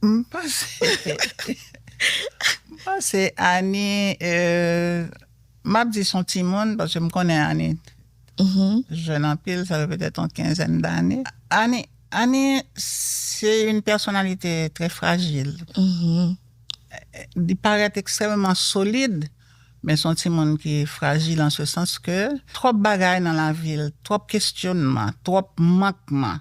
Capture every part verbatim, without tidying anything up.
M panse, m panse Annie, euh, m ap di se yon timoun, paske m konnen Annie jèn anpil, sa fè petèt yon kenzèn dane. Annie, Annie, c'est une personnalité très fragile. Li parèt ekstrèmeman solid, men se yon timoun ki frajil an se sans ke twòp bagay nan lavi l, twòp kesyonman, twòp mankman,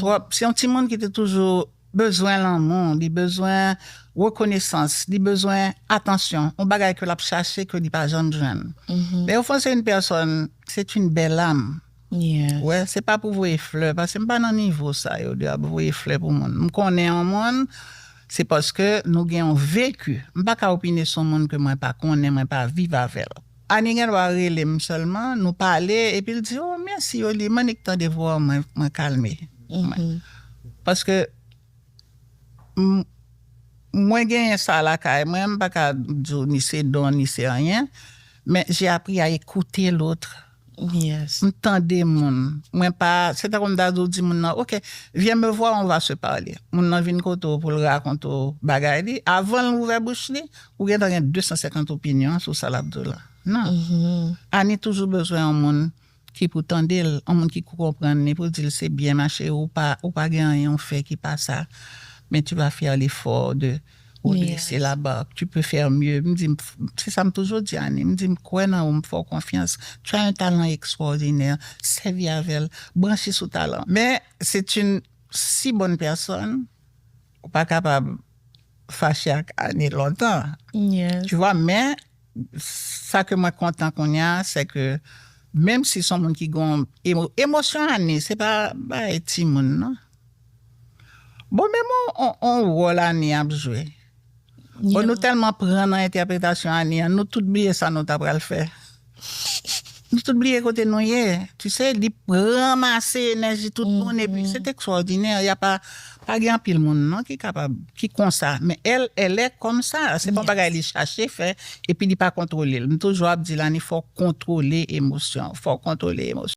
twòp, se yon timoun ki te toujou bezwen lanmou, li bezwen rekonesans, li bezwen atansyon, yon bagay ke l ap chache ke li pa janm jwenn. Men Ofonse se yon pèsòn, c'est une belle âme. Wè, se pa pou voye flè, paske m pa nan nivo sa yo de ap voye flè pou moun. M konnen yon moun, se paske nou gen yon veki. M pa ka opine sou moun ke mwen pa konnen, mwen pa viv avè l. Annie gen dwa rele m sèlman, nou pale, epi l di, "Oh, mèsi, Oli, m annik tande vwa w, mwen, mwen kalme." Paske m- mwen genyen sa lakay mwen, m pa ka di w ni se don, ni se anyen, men j'ai appris à écouter l'autre. M tande moun. Mwen pa, se tankou m ta di w, di moun nan, "Ok, viens me voir, on va se parler." Moun nan vin kote w pou l rakonte w bagay li. Avan l ouvè bouch li, ou gentan gen de san senkant opinyon sou sa l ap di w la. Non. Annie toujou bezwen yon moun ki pou tande l, yon moun ki pou konprann li, pou di l, "Se byen, ma chérie, ou pa, ou pa gen anyen ou fè ki pa sa, mais tu vas faire l'effort de redresser la barre, tu peux faire mieux." M di, m- se sa m toujou di Annie, m di, "M kwè nan ou, m fè w konfyans, tu as un talent extraordinaire, sèvi avè l, branche sou talan." Men c'est une si bonne personne, ou pa kapab fache ak Annie lontan. Tu vois, men sa ke mwen kontan kounye a, se ke menm si se yon moun ki gen emo- emosyon Annie, se pa bay timoun, non. Bon, men mwen, on, on wòl Annie ap jwe. Bon, nou tèlman pran nan entèpretasyon Annie an, nou tout bliye sa nou ta pral fè. Nou tout bliye kote nou ye. Tu sais, li ranmase enèji tout moun, epi c'est extraordinaire. Y a pa, pa gen anpil moun, non, ki kapab, ki konsa. Men elle, elle est comme ça. Se pa yon bagay li chache fè, epi li pa kontwole l. M toujou ap di l, Annie, fò w kontwole emosyon, fò w kontwole emosyon.